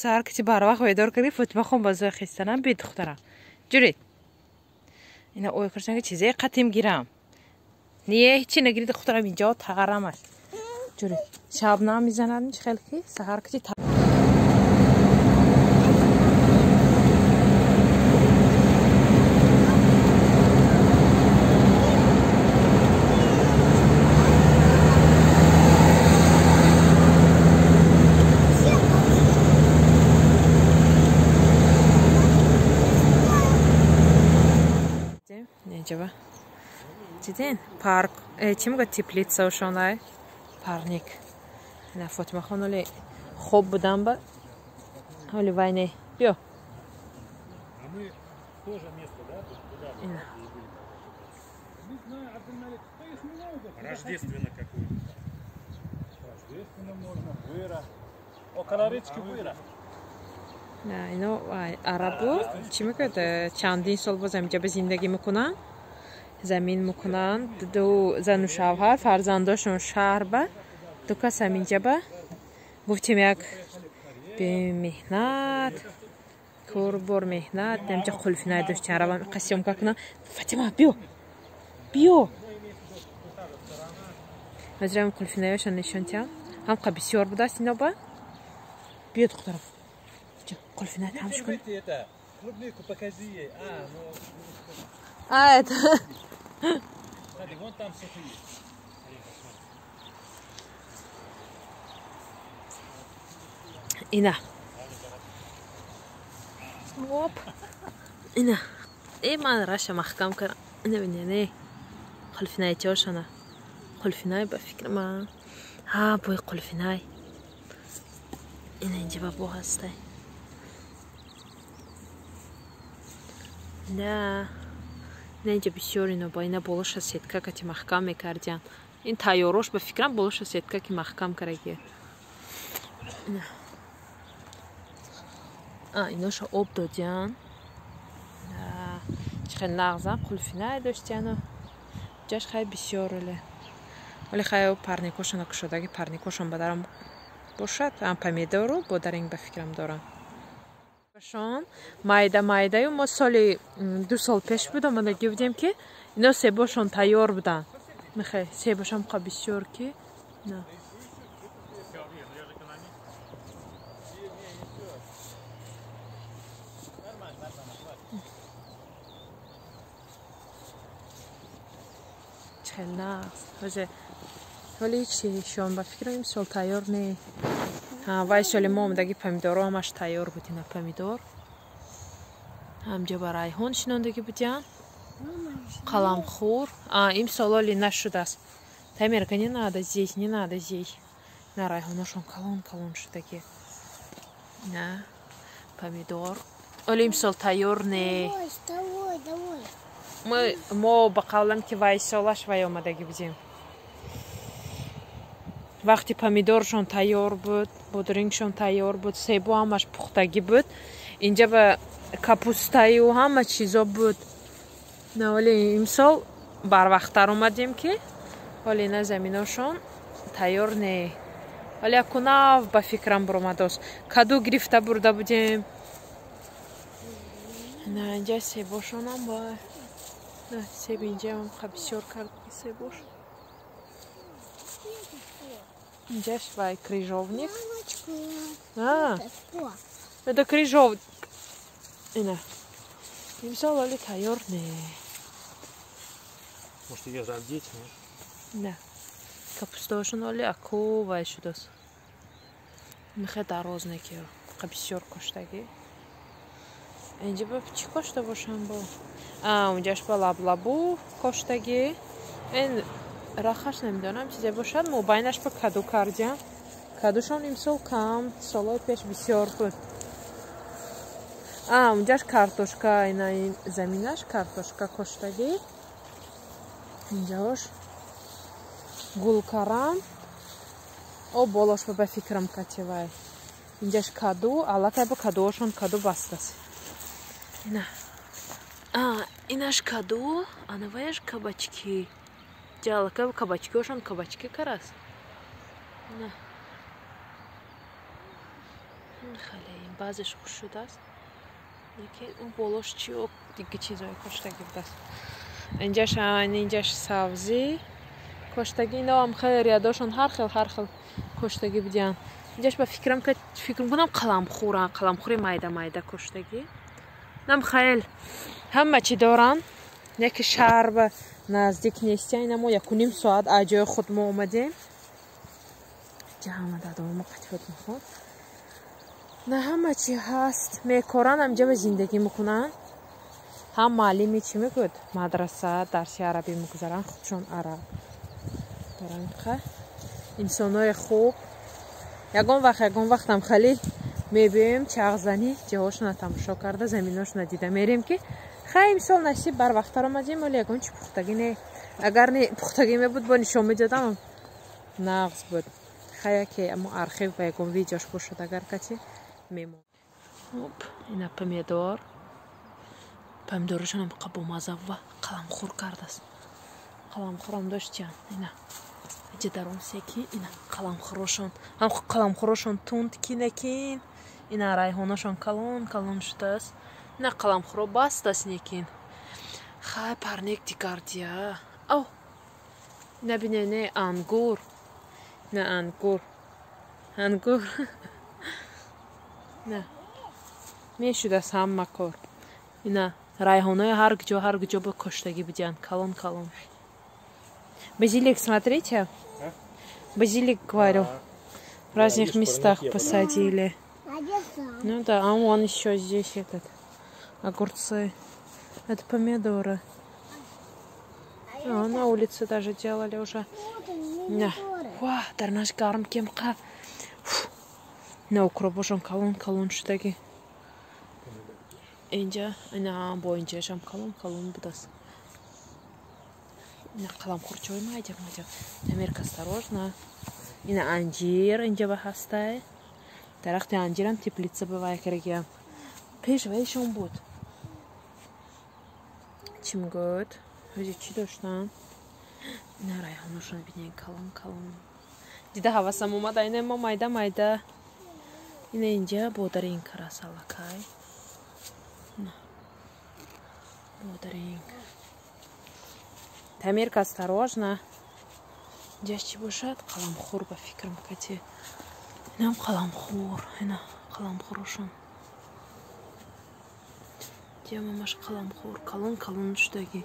Саҳар кати барвақт бедор кардӣ, Фотимахон ба зӯй хистанам, би духтарам. Ҷурид. Ина ой курсан ки чизе қатим гирам. Не, ҳечи нагирид духтарам, инҷо тағарам аст. Ҷурид. Шабнам мизанад, чи хел ки саҳар кати Дидин парк, чӣ мегӯяд, теплица ошонай, парник. Ина Фотимахон оли хоб будам ба оли вай не. Биё. Ина. Рождественно какую-то. Рождественно можно, выра. Около речки Выра. На, ино арабу, чӣ мегӯяд, чандин сол боз ҳаминҷа ба зиндагӣ мекунанд. Замин мекунанд, ду зану шавҳар, фарзандошон шаҳр ба, ду кас ҳаминҷа ба. Гуфтем як бемеҳнат, корбор меҳнат, ҳаминҷа қулфинай доштан, равам қасёмка кунам. Фатима, биё, биё. Ҳозирам қулфинаёшон нишон тиҳам. Ҳамқа бисёр будааст ино ба. Биё, духтарам. Қулфинай тамш кун. Клубнику покажи ей. А, ну... А, это... Смотри, вон там сухие. Ина. Оп. Ина. Ман раша маҳкам кардам. Ина бинед, қулфинай чошана. Қулфинай ба фикр ман. Ҳа, бой қулфинай. Ина инҷа ба бо ҳастай. На. На инҷа бисёр ино ба ина болоша сетка кати маҳкам мекардиян. Ин тайёрош ба фикрам болоша сетка ки маҳкам кардаги. А, иноша об додиян. Чӣ хел нағзан қулфинай доштияну. Ҷаш хай бисёр оле. Оле хай парникошона кушодаги, парникошон ба дарам бошад, ам помидору бодаринг ба фикрам дорам. Шон майда майдаю мо соли 2 сол пеш буд омадагӣ будем ки ино себошон тайёр буданд. Михай себошам қа бисёр ки на. Чӣ хел нағз. Ҳозе ҳоли ҳечи шон ба фикрам имсол тайёр не. Вай соли мо омадаги помидоро ҳамаш тайёр буд. Ина помидор. Ҳамҷа ба райҳон шинондагӣ будиян. Қаламхур. Имсол оли нашудааст. Тамерка, не надо здесь, не надо здесь. На райҳоношон калон калон шудаги. На помидор. Оли имсол тайёр не. Мо ба қавлам ки вай солаш вай омадагӣ будем. Вақти помидоршон тайёр буд, бодрингшон тайёр буд, себу ҳамаш пухтагӣ буд. Инҷа ба капустаю ҳама чизо буд. На оли имсол барвақттар омадем ки оли на заминошон тайёр не. Оли акунав ба фикрам буромадост. Каду гирифта бурда будем. На инҷа себошонам ба себ инҷаам қа бисёр кард себош. Инҷаш вай крыжовник. А, это крыжовник. Ина. Имсол оли тайёр не. Может, её раздеть, не? Не. Капустошон оли аку вай шудааст. Михе дароз не ки қа бисёр коштагӣ. Инҷа ба чӣ кошта бошам бо? А, унҷаш ба лаблабу коштагӣ. Ин рахаш намедонам чизе бошад, мобайнаш ба каду кардиям. Кадушон имсол кам, солҳои пеш бисёр буд. А, унҷаш картошка, ина ин заминаш картошка коштагӣ. Инҷаош гулкарам. О, болош ба фикрам кативай. Инҷаш каду, аллакай ба кадуошон каду бастааст. Ина. А, инаш каду, анаваяш кабачки. Ҷалака кабачкиошон кабачки караст. Ина. Хеле баъзеш хуш шудааст. Лекин он болош чи дига чизое коштагӣ будааст. Инҷаш инҷаш сабзӣ коштагӣ, иноам хеле рядошон ҳар хел ҳар хел коштагӣ будиянд. Инҷаш ба фикрам ки фикр мекунам қаламхӯранд, қаламхӯри майда майда коштагӣ. Нам хел ҳама чӣ доранд, яке шаҳр ба наздик нестия. Ина мо 1.5 соат аз ҷои худ мо омадем. Инҷа ҳама дадомо қатифот мехоҳад. На ҳама чӣ ҳаст, мекоранд, ҳамҷа ба зиндагӣ мекунанд. Ҳам муаллими чӣ мегӯяд, мадраса дарси арабӣ мегузаранд, худшон араб доранд. Инсонои хуб. Ягон вақт ягон вақтам хеле мебиёем чағзанӣ, ҷоҳошона тамошо карда, заминошона дида мерем, ки хай имсол насиб барвақттар омадем, вале ягон чи пухтагӣ не. Агар не пухтагӣ мебуд, бо нишон медодам, нағз буд. Хай яке амо архив ба ягон видеош бошад, агар кати мемон. Оп, ина помидор. Помидорашонам бомаза ва қаламхӯр кардааст. Қаламхӯрам доштиян. Ина инҷа даром секи, ина қаламхӯрошон. Ҳам қаламхӯрошон тунд кинакин. Ина райҳонашон калон калон шудааст. Ина қаламхӯро бастааст некин. Хай парник дигар дия. Ав. Ина бинене ангур. Ина ангур. Ангур. На. Мешудааст ҳама кор. Ина райҳонои ҳар ҷо ҳар ҷо ба коштагӣ будиянд, калон калон. Базилик, смотрите. Базилик, говорю. В разных местах посадили. Ну да, а вон еще здесь этот огурцы. Это помидоры. А, на улице даже делали уже. На. Ва, дар наш гарм кемқа. На укропошон калон калон шудаги. Инҷа, ина бо инҷашам калон калон будааст. Ина қаламхӯрчаҳои майда майда. Тамирка, осторожно. Ина анҷир инҷа ба ҳастай. Дарахти анҷирам теплица ба вай карагиям. Пеш вайшон буд. Чӣ мегӯяд? Ҳози чӣ доштам? Ина райҳоношон бинед, калон калон. Дида ҳавасам омада, ина мо майда майда. Ина инҷа бодаринг карас аллакай. Бодаринг. Тамирка, осторожно. Инҷаш чӣ бошад? Қаламхӯр ба фикрам кати. Инам қаламхӯр, ина қаламхӯрошон. Диамамаш қаламхӯр, калон калон шудагӣ.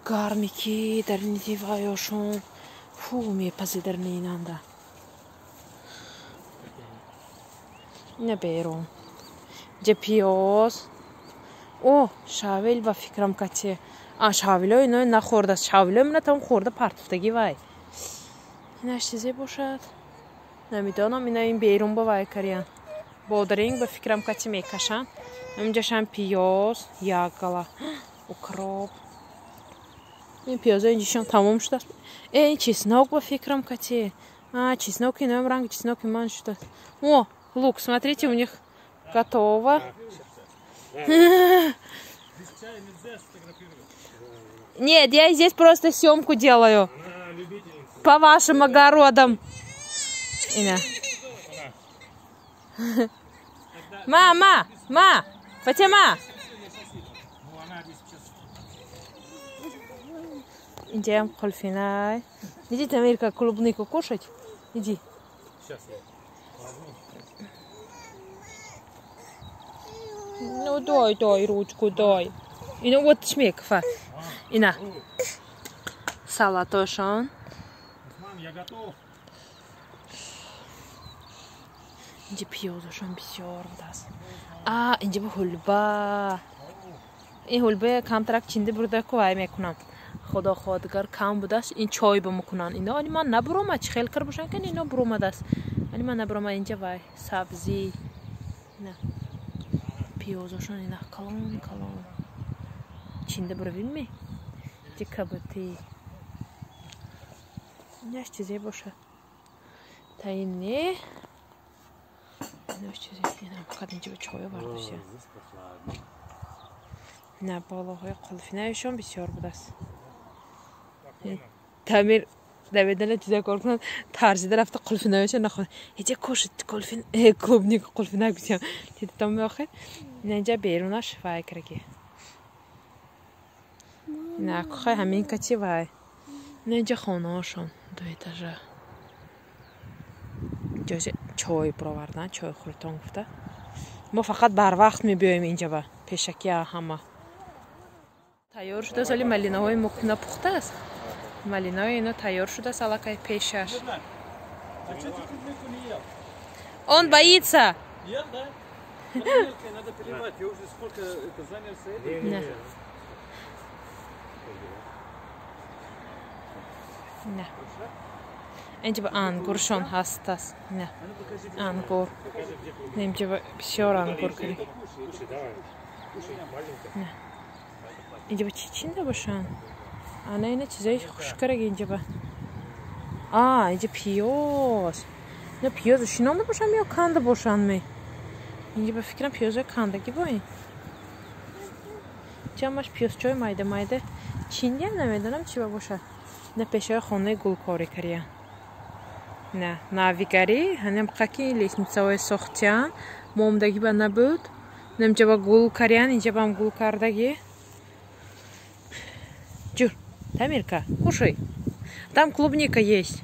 Гарми ки дар ини дивайошон. Фу, мепази дар инанда. Ина берун. Инҷа пиёз. О, шавел ба фикрам кати. А, шавелои ино нахӯрдааст. Шавелои мана там хӯрда партофтагӣ вай. Инаш чизе бошад? Намедонам, ина ин берун ба вай кариян. Бодаринг ба фикрам кати мекашанд. Инҷашам пиёз, як гала. Укроп. Ин пиёзо инҷишон тамом шудааст. Э, ин чеснок ба фикрам кати. А, чеснок иноам ранги чесноки ман шудааст. О, лук, смотрите, у них готово. Нет, я здесь просто съемку делаю. По вашим огородам. Ина. Мама, ма, Фатима. Идем, кольфинай. Иди, Тамирка, клубнику кушать. Иди. Сейчас я возьму. Ну дай, дай ручку, дай. Ина вот шмекфа. Ина. Салатошон. Осман, я готов. Инҷа пиёзошон бисёр будааст. А, инҷа ба ҳулба. Ин ҳулба камтарак чинда бурда ку вай мекунам. Худо хоҳадгар кам будааст, ин чой ба мекунанд. Ино ани ман набуромад, чӣ хел кар бошанд, ки ино буромадааст. Ани ман набуромад, инҷа вай сабзӣ. Ина пиёзошон ина калон калон. Чинда буравим ми? Инҷа кабутӣ. Инаш чизе бошад. Та ин не. Инаш чизе, ина фақат инҷа чой овардааст. На болоҳои қулфинаишон бисёр будааст. Тамир Давидана чиза кор кунад, тарсида рафта қулфинаёша нахӯрд. Эҷа кошит қулфин, клубника қулфина гусям. Дидитон меохед? Инҷа берунаш вай караги. На, кухай ҳамин качи вай. Инҷа хонаошон ду этажа. Ҷози чой бировардан, чой хӯртон гуфта. Мо фақат барвақт мебиёем инҷа ба пешаки ҳама. Тайёр шудааст, вале малинаҳои мо напухтааст. Малинаҳои ино тайёр шудааст аллакай пешаш. Он боится. Ел, да? Мелкая, надо поливать. Я уже сколько это занялся этим. Не. Инҷа ба ангуршон ҳастаст. Не. Ангур. Инҷа ба бисёр ангур кардем. Не. Инҷа ба чӣ чинда бошанд? Ана ина чизои хушкараги инҷа ба. А, инҷа пиёз. Ина пиёзо шинонда бошанд ё канда бошанд ме? Инҷа ба фикрам пиёзои кандагӣ бо ин. Ҷамаш пиёзчои майда майда. Чиндиам намедонам чӣ ба бошад. На пешаи хонаи гулкорӣ кария. На, навигарӣ, ҳанем қаки лестницаҳои сохтиян, момдагӣ ба набуд. Инҷа ба гул кариян, инҷа бам гул кардагӣ. Ҷур, Тамирка, кушай. Там клубника есть.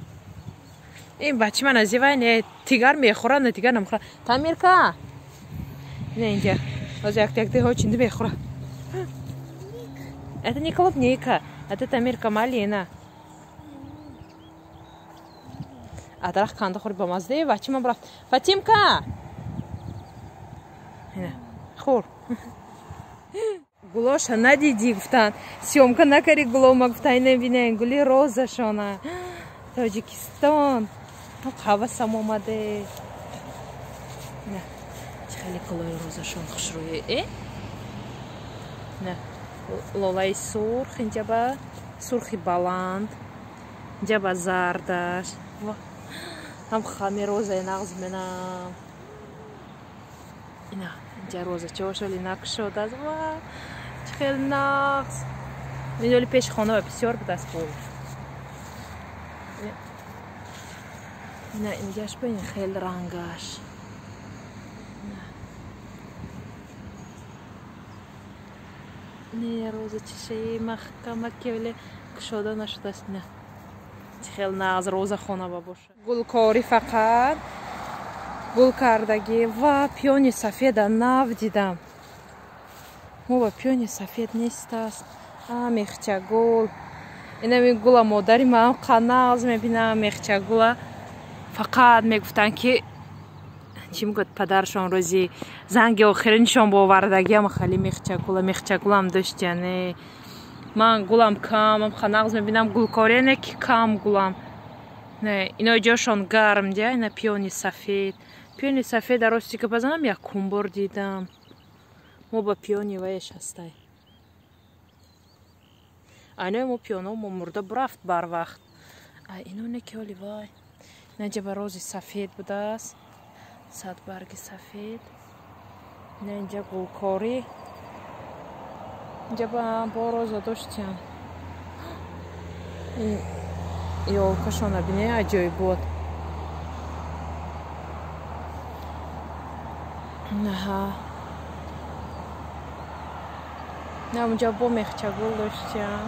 Ин бачи ман азивай, не тигар мехӯрад, не тигар намехӯрад. Тамирка! Не инҷа. Ҳозир як як деҳо чинди мехӯрад. Это не клубника, это Тамирка малина. А дарахт канда хӯри ба маззае бачи ман рафт. Фатимка! Хӯр. Гулоша надидӣ гуфтанд. Съёмка накари гулома гуфтанд. Ина бинен гули розашона. Тоҷикистон. Ҳавасам омаде. На. Чӣ хеле гулои розашон хушрӯе. Э? На. Лолаи сурх инҷа ба сурхи баланд. Инҷа ба зардаш. Ҳам хами розаи нағз менам. Ина инҷа роза чошоли накушодааст. Ва чӣ хеле нағз. Ин пеши хона ба бисёр будааст гул. Ина инҷаш ба ин хеле рангаш. Не роза чишаи маҳкама ки вале кушода нашудааст. На чӣ хеле нағз роза хона ба бошад. Гулкорӣ фақат гул кардагӣ ва пиёни сафеда нав дидам. Мо ба пиёни сафед нестаст. А мехчагул. Инами гула модари ман қанағз мебинам мехчагула. Фақат мегуфтанд ки чӣ мегӯяд падаршон рӯзи занги охириншон бовардагиам хали мехчагула мехчагулам доштяне. Ман гулам кам, қанағз мебинам гулкория не ки кам гулам. Не, ино ҷошон гарм дия, ина пиёни сафед. Пиёни сафед рости ки базанам якум бор дидам. Мо ба пиёни ваеш ҳастай. Айнои мо пиёно мо мурда бурафт барвақт. А ино не ки оли вай. Инаҷа ба рози сафед будааст. Садбарги сафед. Ина инҷа гулкорӣ. Инҷа ба бо роза доштиям. Ин ёлкашона бине аҷоибот. Аҳа. На унҷа бо мехчагул доштиям.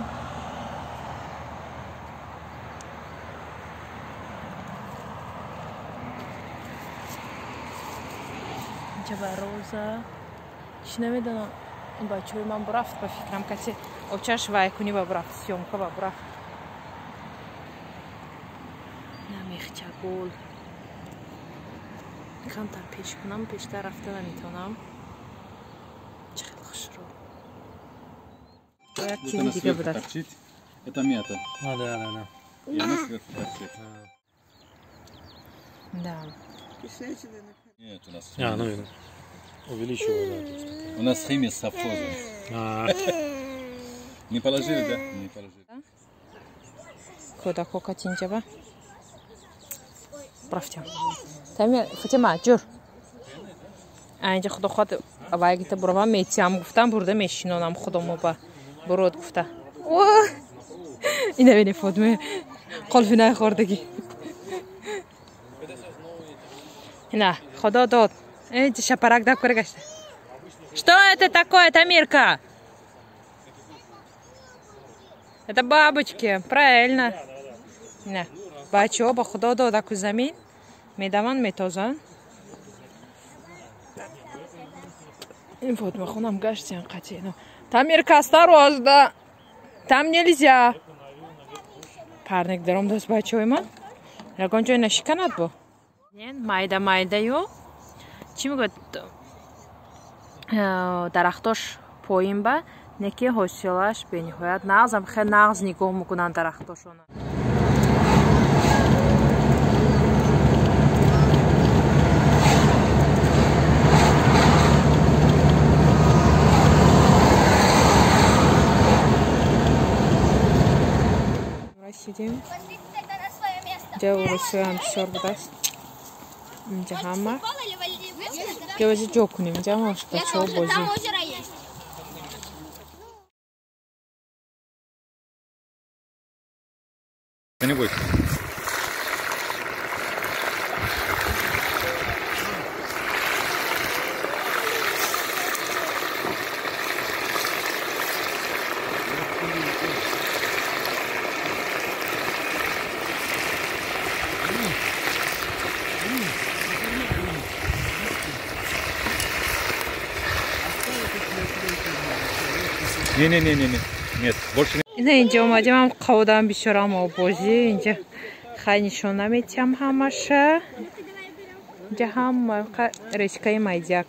Инҷа ба роза. Чӣ намедонам. Бачаҳои ман бурафт ба фикрам касе очаш вайкунӣ ба бурафт, съёмка ба бурафт. На мехчагул. Камтар пеш кунам, пештар рафта наметавонам. Чӣ хеле хушрӯ. Як чизи дига будааст. Это мята. А, да, да, да. И она сверху торчит. Да. Нет, у нас. А, ну увеличиваю, да. У нас химия совхоза. Не положили, да? Не положили. Кӯдакҳо катинҷаба. Рафтем. Фатима, ҷур. Инҷа худо хоҳад вайгита буравам метиям гуфтам, бурда мешинонам худомо ба бурод гуфта. Ина бини Фотима. Қолфинаи хӯрдагӣ. Ина, худо дод. Эй, шапарак даб кара гашта. Что это такое, Тамирка? Это бабочки, правильно. Ина, бачаҳо ба худо дод аку замин медаванд, метозанд. Ин Фотимахонам гаштиян қатъи. Тамирка, осторожно! Там нельзя. Парник даром даст бачаҳои ман. Ягон ҷой нашиканад бо. Майда майдаю. Чӣ мегӯяд? Дарахтош поин ба, неки ҳосилаш бениҳоят нағзам, хеле нағз нигоҳ мекунанд дарахтошона. Сидим. Ҷа урусоям бисёр будааст. Инҷа ҳама. Ҷавази ҷо кунем. Инҷа ҳама бачаҳо бозӣ. Не бойся. Не-не-не-не-не. Нет, больше не. Ина инҷа омадем, ҳам қаводам бисёрам оббозӣ. Инҷа хай нишон наметиҳам ҳамаша. Инҷа ҳама речкаи майдяк.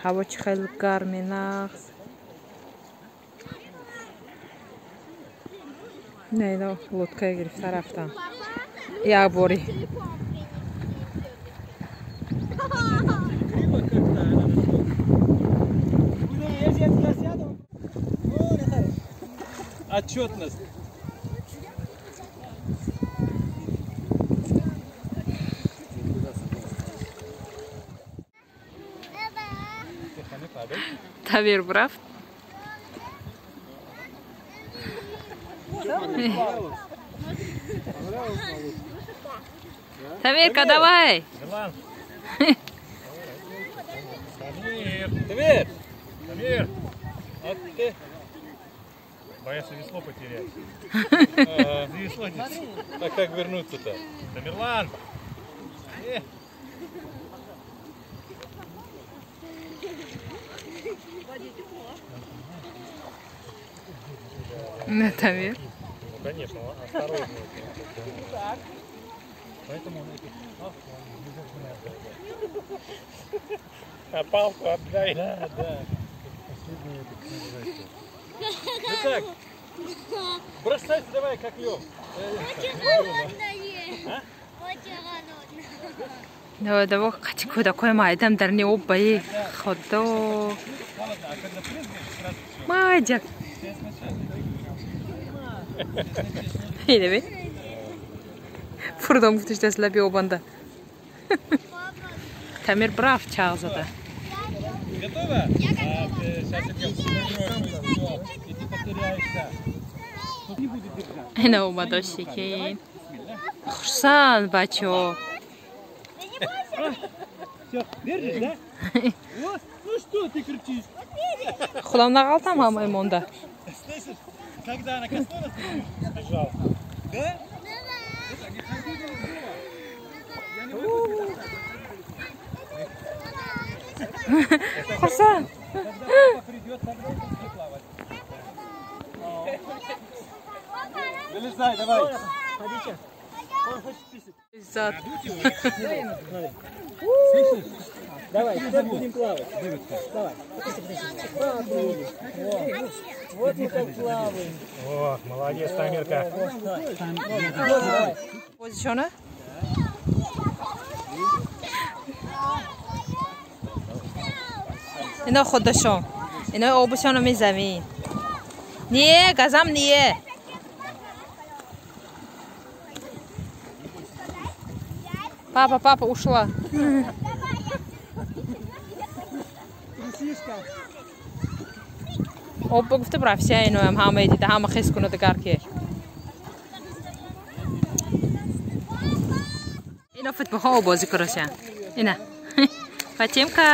Ҳаво чӣ хеле гарми нағз. Не, ино лодкае гирифта рафтам. Як бори. Отчетность. Тамир прав. Тамирка, давай. Тамир. Тамир. Тамир. А ты? Боятся весло потерять. Весло не. А как вернуться-то? Тамерлан! На Тамир. Ну, конечно, осторожно. Поэтому он эту палку не зажимает. А палку отдай. Да, да. Последний этот называется. Ну как? Бросайся давай, как лёг. Очень холодно. Очень холодно. Давай, давай, қати кӯдакҳои майдам дар не оббаи худо. Майдяк. Инаби. Фурдом гуфтиш даст лаби обанда. Тамир брафт чағ зада. Готова? Я готова. Ина омадоши ки хурсанд бачаҳо. Всё, держишь, да? Вот, ну что ты кричишь? Худам нағалтам ҳамаи монда. Слышишь, когда она коснулась, ты сбежал. Да? Хурсанд. Когда папа придет, тогда будешь плавать. Вылезай, давай. Он хочет писать. Слышишь? Давай, теперь будем плавать. Давай. Вот мы как плаваем. О, молодец, Тамирка. Позициона? Ино худашон. Ино обушоно мезамин. Не, газам не. Папа, папа ушла. Об гуфта брафт, иноям ҳама дида, ҳама хис кунад дигар ки. Ино футболҳо бозӣ курасян. Ина. Фатимка.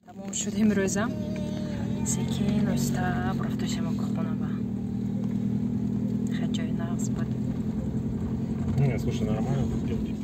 Тамом шуд имрӯза. Секин оҳиста рафтошем хона ба. Хеле ҷои нағз буд. Не, слушай, нормально тут.